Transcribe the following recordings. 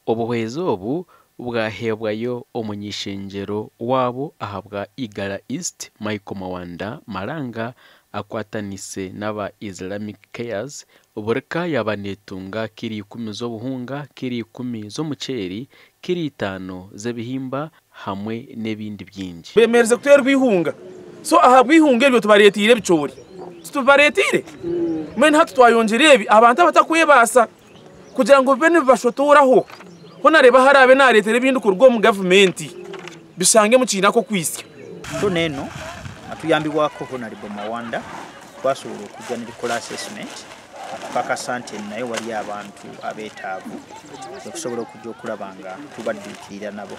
Obuhwezi obu bwaheebwayo omuny'eishengyero waabo ahabwa Igara East, Michael Mawanda Malanga akwatanise n'aba Islamic Cares. Buri ka yaaba neetunga kiro 10 z'obuhunga, kiro 10 z'omuceeri, kiro 5 z'ebihimba hamwe n'ebindi bingi. Bemererize kuteerwa eihunga. So ahabw'eihunga eryo tubareeteire ebicoori. Titubibareeteire? Mbwenu hati twayongyera ebi abantu abatakwebaasa kugira ngu bibe nibibashotoraho. Hoona reeba ahu araabe naareetera ebindi kuruga omu gavumenti bishange mukiine ak'okwitsya. So n'eno atuyambibwako Honorable Mawanda, twasobola okujja ne tukola assessment tukakasa nti naye wali abantu abeetaavu, okusobola okujja okulaba nga tubadduukirira nabo.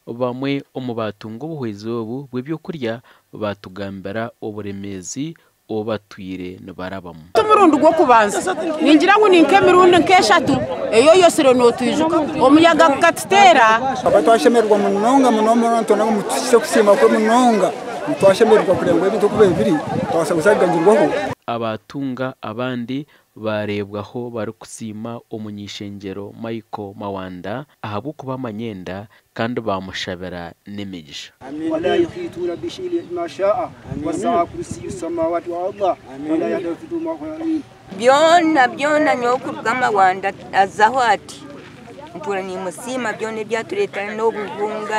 Bamwe omu batunga obuhwezi obu bw'ebyokurya batugambira oburemeezi obu batwire nibarabamu. Omurundi gw'okubanza, ningira ngu ni nk'emirundi nk'eshatu eyo yosire notwijuka omuyaga gukatuteera. Aba twashemererwa munonga munonga munonga, tubona ngu mutuhikise okusiima kwe munonga, twashemererwa kureba ngu ebintu oku biri twabaasa kuzaganyirwaho. Abatunga abandi bareebwaho barikusiima omuny'eishengyero Michael Mawanda ahabw'okubamanya enda kandi bamushabira n'emigisha. ولا يحيطون بشيء ما شاء وسع كرسي السماوات والأرض ولا يحيطون ما هو. Byona byona, nyowe kuruga Mawanda azaho ati, mpura nimusiima byona ebyatureetera n'obuhunga,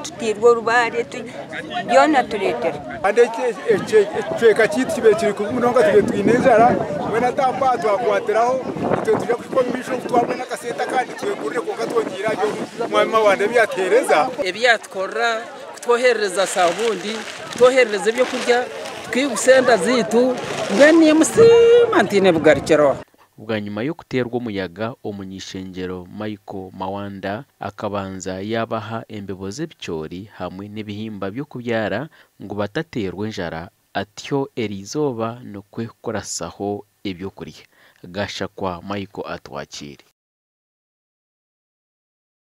tutiirwe orubaare, byona tureetera. Kandi ekicweka kyaitu kibe kiri kubi munonga, tube twine enjara. Mbwenu atamba twakwatiraho itwe tuja kuhika omu maisho ngu twabona akasente akandi twegurire, kwonka twongiire aha mwami Mawanda ebyatuheereza. Ebyatukorera kutwoherereza sabundi, kutwoherereza ebyokurya, twigusa enda ziitu, mbwenu nimusiima ntiine bugarukiro. Bwanyima y'okuteerwa omuyaga, omuny'eishengyero Michael Mawanda akabanza yabaha embibo z'ebicoori hamwe n'ebihimba by'okubyara ngu batateerwa enjara, atyo eriizooba nikwo kurasaho ebyokurya. Gashakwa Michael Atwakiire.